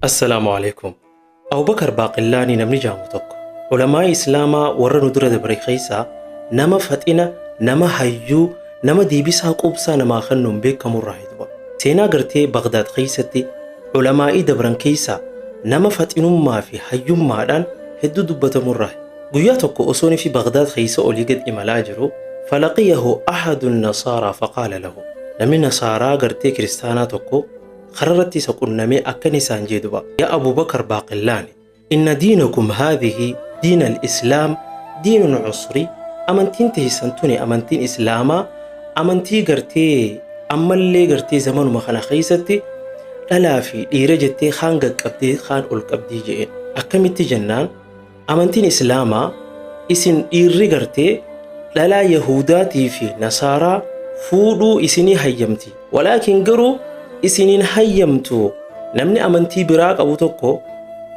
Assalaamu Aleeykum. Abubakar Baaqillaanii namni jaamu tokko ulamaa'ii Islaamaa warra nu dura dabre keessaa nama faxina, nama hayyuu, nama deebisaa quubsaa namaa kennuun beekamu irraa duba. Seenaa gartee Bagdaad keessatti ulamaa'ii dabran keessaa nama faxinummaa fi hayyummaadhaan hedduu dubbatamu irraa. Guyyaa tokko osoo fi Bagdaad keessa olii gad imalaa jiru, falaqiyahu ahadu nasaaraa faqaala lahu. Namni nasaaraa gartee kiristaanaa tokko kararratti isa qunnamee akkan isaan jee duba. Yaa Abubakar Baaqillaani, inna diinakum haadhihi diina al-islaam diinun cusri. Amantiin teessan tuni, amantiin islaamaa, amantii gartee ammallee gartee zamanuma kana keessatti dhalaa fi dhiira jettee kaan gaqqabdee kaan ol qabdii je'een. Akkamitti jennaan, amantiin islaamaa isin dhiirri gartee dhalaa Yahudaatii fi Nasaaraa fuudhuu isinii hayyamti. Walaakin garuu isiniin hayyamtu namni amantii biraa qabu tokko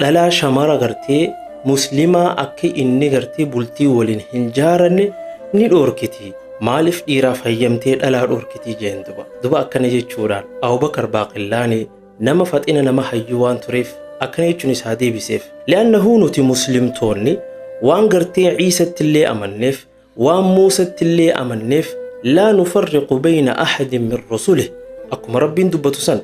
dhalaa shamara gartee muslimaa akka inni gartee bultii waliin hin jaaranne ni dhoorkiti. Maaliif dhiiraaf hayyamtee dhalaa dhoorkitii jeen duba. Duba akkana jechuudhaan Abubakar Baaqillaanii nama faxina, nama hayyuu waan tureef akkana jechuun isaa deebiseef. Li'annahu nuti muslimtoonni waan gartee Ciisatti illee amanneef, waan Muusatti illee amanneef, laa nufarriqu bayna ahadin min rusulih, akkuma Rabbiin dubbatu san,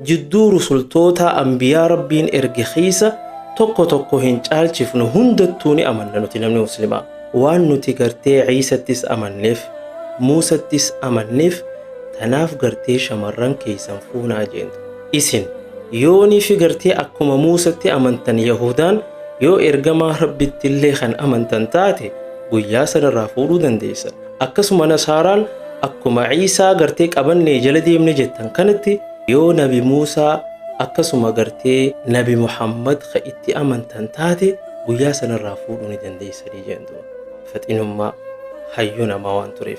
jidduu rusultoota ambiyaa Rabbiin erge keessa tokko tokko hin caalchifnu, hundattuu ni amanna nuti namni muslimaa. Waan nuti gartee Ciisattis amanneef, Muusattis amanneef, tanaaf gartee shamarran keessan fuunaa jeentu. Isin yoonii fi gartee akkuma Muusatti amantan, Yahudaan yoo ergamaa Rabbitti illee kan amantan taate, guyyaa sanarraa fuudhuu dandeessan. Akkasuma Nasaaraan akkuma Ciisaa gartee qabannee jala deemne jettan kanatti, yoo Nabi Muusaa akkasuma gartee Nabi Muhammad ka itti amantan taate, guyyaa sanarraa fuudhuu ni dandeessanii jedhan duba. Faxinummaa hayyuu namaa waan tureef.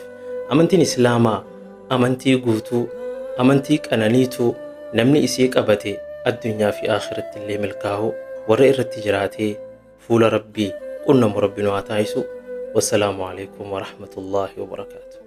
Amantiin Islaamaa amantii guutuu, amantii qananiituu, namni isii qabate addunyaa fi akhiratti illee milkaa'u, warra irratti jiraatee fuula Rabbii qunnamu Rabbi nu haa taasisu. Wassalaamu alaikum warahmatullaahi wabarakaatu.